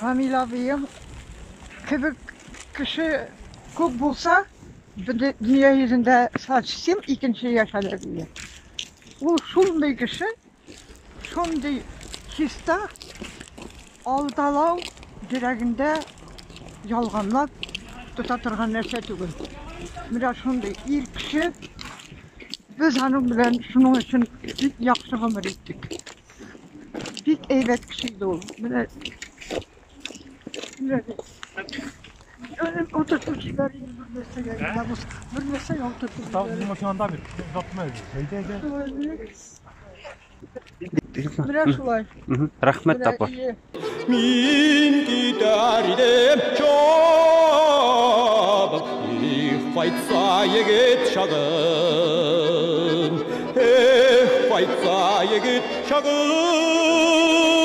Рамил абыем кебек кеше күп булса, дөнья йөзендә совсем икенче яшәләр иде. Ул шундый кеше, шундый чиста, алдалау йөрәгендә ялганлап тота торган нәрсә түгел. Менә шундый ир кеше. Без аның белән шуның өчен бик яхшы гомер иттек. Бик әйбәт кеше иде ул. Менә утыртып җибәрде бер нәрсәгә. Бер нәрсәгә утыртып җибәрде. Машинада бит. Озатма. Әйдә, әйдә. Менә шулай. Рәхмәт, апа. Мин китәр идем чабып, их, кайтса егет чагым. Эх, кайтса егет чагым.